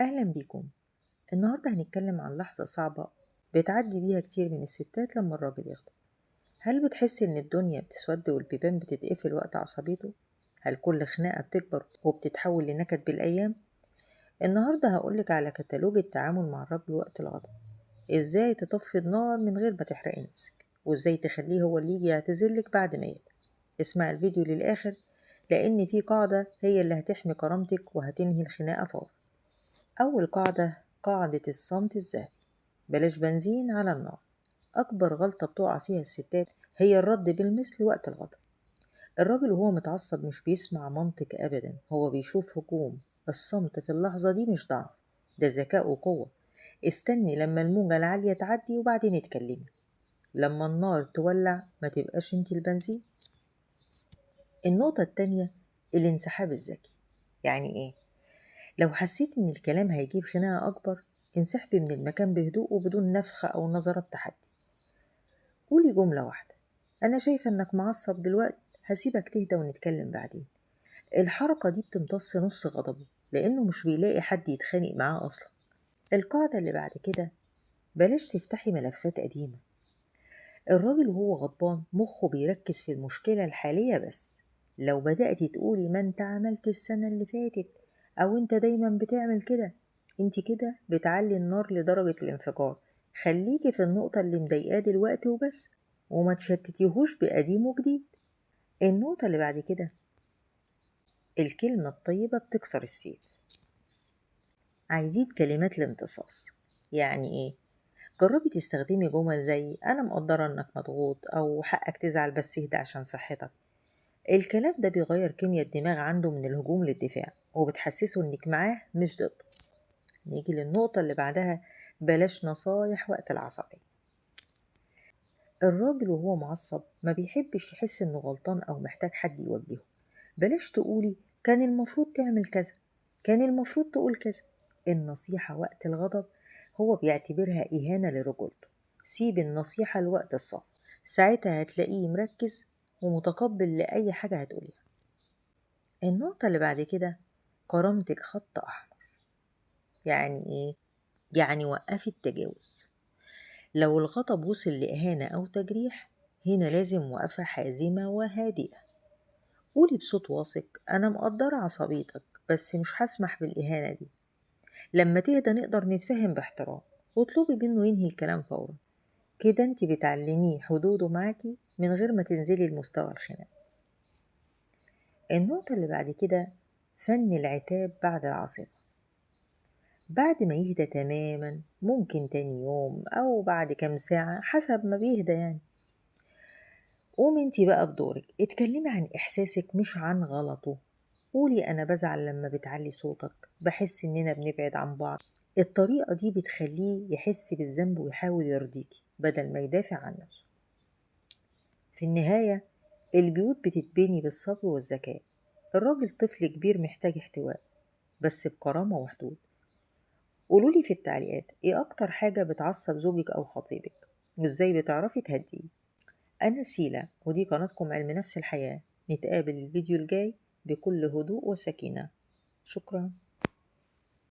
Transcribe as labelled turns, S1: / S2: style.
S1: أهلا بيكم. النهاردة هنتكلم عن لحظة صعبة بتعدي بيها كتير من الستات لما الراجل يغضب. هل بتحس إن الدنيا بتسود والبيبان بتتقفل وقت عصبيته؟ هل كل خناقة بتكبر وبتتحول لنكد بالأيام؟ النهاردة هقولك على كتالوج التعامل مع الرجل وقت الغضب، إزاي تطفي النار من غير ما تحرقي نفسك، وإزاي تخليه هو اللي يجي يعتذرلك بعد ما يهدى. اسمع الفيديو للآخر لأن في قاعدة هي اللي هتحمي كرامتك وهتنهي الخناقة فورا. أول قاعدة، قاعدة الصمت الذهبي، بلاش بنزين على النار. أكبر غلطة بتقع فيها الستات هي الرد بالمثل وقت الغضب. الراجل وهو متعصب مش بيسمع منطق أبدا، هو بيشوف هجوم. الصمت في اللحظة دي مش ضعف، ده ذكاء وقوة. استني لما الموجة العالية تعدي وبعدين اتكلمي. لما النار تولع ما تبقاش انت البنزين. النقطة التانية، الانسحاب الذكي. يعني ايه؟ لو حسيت ان الكلام هيجيب خناقة اكبر، انسحبي من المكان بهدوء وبدون نفخة او نظرات تحدي. قولي جملة واحدة: انا شايفة انك معصب دلوقتي، هسيبك تهدى ونتكلم بعدين. الحركة دي بتمتص نص غضبه لانه مش بيلاقي حد يتخانق معاه اصلا. القاعدة اللي بعد كده، بلاش تفتحي ملفات قديمة. الراجل وهو غضبان مخه بيركز في المشكلة الحالية بس. لو بدأتي تقولي ما انت عملت السنة اللي فاتت او انت دايما بتعمل كده، انت كده بتعلي النار لدرجة الانفجار. خليكي في النقطة اللي مضايقاه دلوقتي وبس، وما تشتتيهوش بقديم وجديد. النقطة اللي بعد كده، الكلمة الطيبة بتكسر السيف. عايزين كلمات الامتصاص. يعني ايه؟ جربي تستخدمي جمل زي انا مقدرة انك مضغوط، او حقك تزعل بس اهدى عشان صحتك. الكلام ده بيغير كيمياء الدماغ عنده من الهجوم للدفاع، وبتحسسه انك معاه مش ضده. نيجي للنقطة اللي بعدها، بلاش نصايح وقت العصبية. الراجل وهو معصب ما بيحبش يحس انه غلطان او محتاج حد يوجهه. بلاش تقولي كان المفروض تعمل كذا، كان المفروض تقول كذا. النصيحة وقت الغضب هو بيعتبرها إهانة لرجولته. سيب النصيحة لوقت الصف، ساعتها هتلاقيه مركز ومتقبل لأي حاجة هتقوليها. النقطة اللي بعد كده، كرامتك خط أحمر. يعني إيه؟ يعني وقفي التجاوز. لو الغضب وصل لإهانة أو تجريح، هنا لازم وقفة حازمة وهادئة. قولي بصوت واثق: أنا مقدرة عصبيتك بس مش هسمح بالإهانة دي. لما تهدى نقدر نتفهم باحترام، واطلبي منه ينهي الكلام فورا. كده انت بتعلميه حدوده معاكي من غير ما تنزلي لمستوى الخناق. النقطة اللي بعد كده، فن العتاب بعد العاصفة. بعد ما يهدى تماما، ممكن تاني يوم أو بعد كام ساعة حسب ما بيهدى يعني، قومي انتي بقى بدورك، اتكلمي عن إحساسك مش عن غلطه. قولي أنا بزعل لما بتعلي صوتك، بحس إننا بنبعد عن بعض. الطريقة دي بتخليه يحس بالذنب ويحاول يرضيكي بدل ما يدافع عن نفسه. في النهاية، البيوت بتتبني بالصبر والذكاء. الراجل طفل كبير محتاج احتواء بس بكرامة وحدود. قولولي في التعليقات ايه اكتر حاجة بتعصب زوجك او خطيبك، وازاي بتعرفي تهديه. انا سيلا، ودي قناتكم علم نفس الحياة. نتقابل الفيديو الجاي بكل هدوء وسكينة. شكرا.